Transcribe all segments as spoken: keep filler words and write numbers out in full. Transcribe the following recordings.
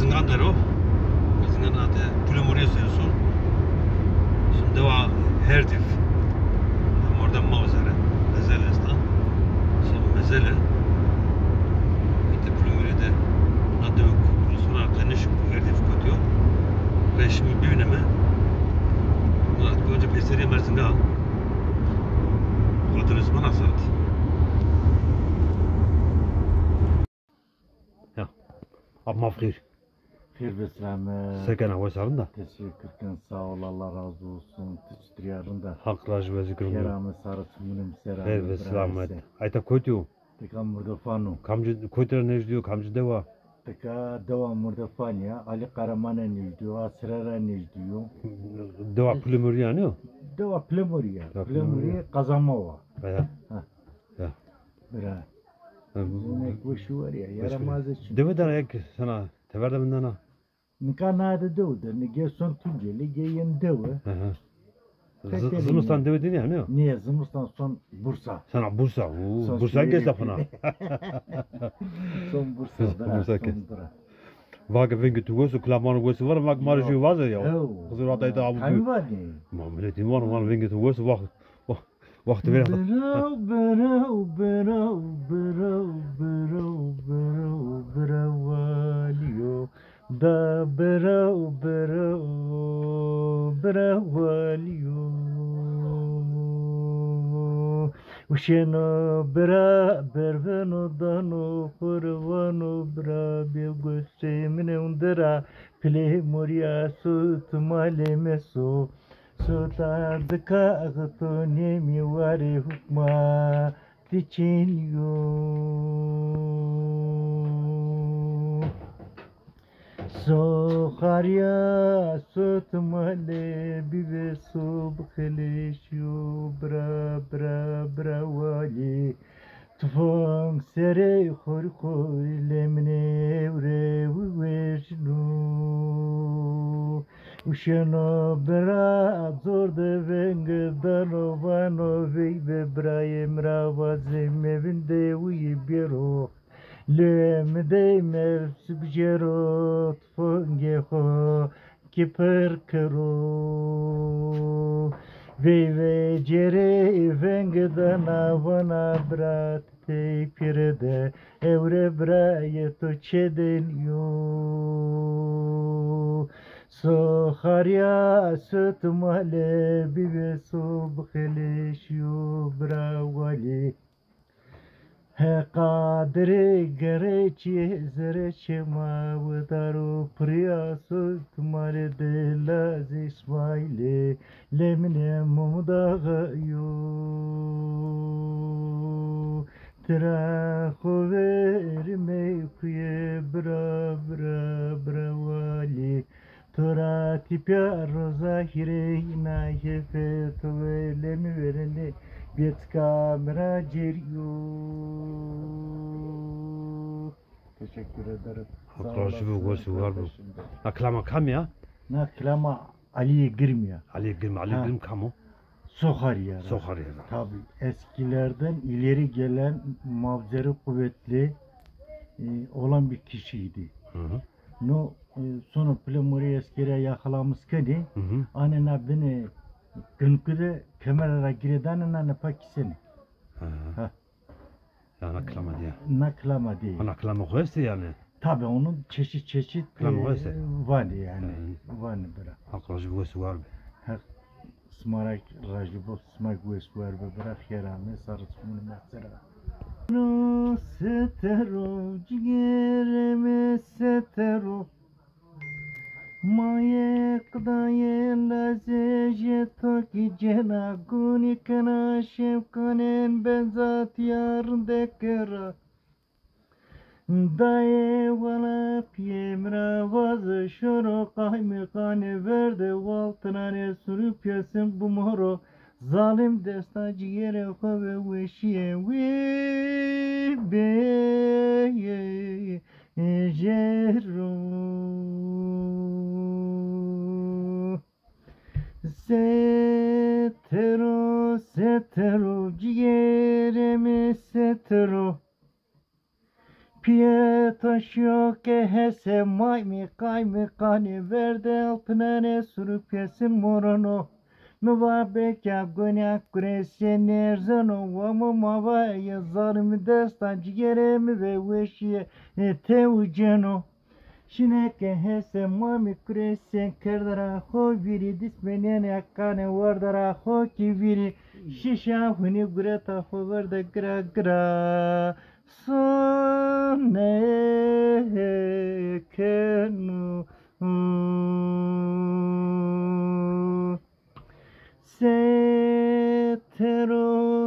Zingandero, zingana de Pulemurîye ser son. Son dewa Herdîf. Mordem ma zere. Mezel esta. Son mezele. Îte Pulemurîye de na dewe sonra qenişik Herdîf kotiyo. Reşimi bîneme. Murat, önce peyserîye merzinga. Xatir Osman Asat. Ya. Ab ma xêr. Xêr ve selamet. Se kena, wes a, rind a? Teşekkür ken, sağ ol, Allah razı olsun. Ti çitur a, rind a? Haq razî bo, ez kî rind a. Kerame, sarı sumune mi sera. Xêr ve selamet. Ayta kotî yo? Tika Murdefan o. Kamci, kotî ra nejdî yo, kamci dewa? Tika dewa Murdefan ya, Ali Karamane nejdî yo, Asire ra nejdî yo. Dewa Pulemurîye ya, nîyo? Dewa Pulemurîye ya. Dewa Pulemurîye. Pulemurîye Kazanma wa. Ya. Ha. Ya. Bira. Zinek weşî war ya, yaramazê çin. Dewe dana, ek sana tever de vindena? Nika na de dewe de, ne ge son Tuncelî, ge yen dewe. Hı hı. Zimistan dewe de nîya, nîyo? Nîya, zimistan son Bursa. Sana Bursa. Son Bursa kes lafına. Son Bursa, bira, Bursa kes. Vake vengê to wes o, kilamanê wes o, vake ma rê jû vaze ya. Xizir Atay de abu. Kamî vake? Ma miletî vano, vano vengê to wes o, vake. Wextî vêrê. Biraw, biraw, biraw, biraw, biraw, biraw, biraw Walîyo. Da biraw, biraw, biraw Walîyo. Uşeno bira, berveno dano, xo rê vano bira, bê gosê min ewndira, Pulemurîya sot malê meso. Sota dika axito nêmî warê hukma ti çênî yo. Soxarîya sot malê bîbe so bixelişîyo bira, bira, bira Walî. Tifong serê xorî xorî lê min ewre wî wêjno. Uşeno bira zor de veng dano vano veyve birayê mi ra vaze mevinde wî bêro. Lê mi dey mevs bijêro tifongê xo kî pir kero. Veyve cêrê veng dana vana bira ti tey pîre de ewre birayê to çêdenîyo. Soxarîya sot malê bîbe so bixelişîyo bira Walî. He qadirê gerê çî zerê çê ma widaro pirîya sot malê de lazê Îsmaîlê lê min ê Mumdaxa yo. Tira xo verîme kuyê bira, bira, bira Walî. To ra tîpya roza hîrê îna hêfe to ve lê mi verênê bêtika mi ra cêrîyo. Teşekkür ederim. Haq razî bo, wes û war bo. Na kilama kam ya? Na kilama Aliyê Girm ya. Aliyê Girm, Aliyê Girm kam o? Soxarîye ra. Soxarîye ra. Tabii, eskilerden ileri gelen mavzeri kuvvetli, e, olan bir kişiydi. Hı hı. No, e, sono Pulemurîye eskeriya yaxalamis kenê, anê na binê ginku de kemera ra girê danê na nepa kîsenê. Hı hı. Ha. Ya na kilama diye. Na kilama diye. Ha, na kilama xo estê yanî. Tabii onun çeşit çeşit kilama xo estê. Vanê yanî. Vanê bira. Haq razî bo, wes û war be. Haq sima ra razî bo, sima wes û war be bira, xêr ame, sarı sumunu mesela. Setero, cigêrê mi setero. Mayê qidayê lazê jê to kî cena gunî kena şewkanên benza tîya rindeke ra. Dayê wala piyê mi ra vaze şoro qaymiqanê verde waltinanê suru piyesin bimoro. Zalim desta cîgerê xo ve weşîye wî bêjero. Setero, setero, cîgerê mi setero. Kıya taşıyor ke hese may mi kay mi kani verde altınane sürüp yesin morono. Mi va bekya gonya kuresiye nerzeno, wa mi ma va ye zalim desta cigere mi ve weşiye e, te uceno. Şineke hese mami kuresiye kerdara xo viri, dismenene kane wardara xo ki viri, şişa huni gureta xo verde gira gira. Sone kenu. Setero,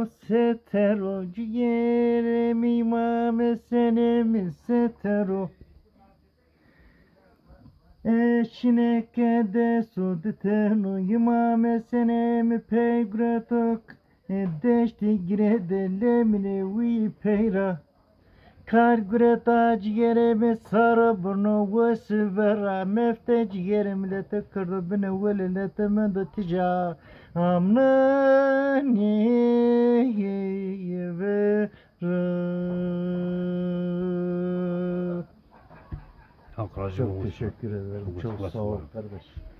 setero, cigerê mi, Îmamê Senê mi, setero. Eşineke deso diteno, Îmamê Senê mi pey gureto, e, deştî girê de lemine wî pey ra. Kar gureta cigere mi sara burno wesi vera, mefte cigere milete kirdo bine wele lete mendo tija. Amnani vera. Hak razı Çok olsun. Teşekkür ederim. Çok sağ ol kardeş.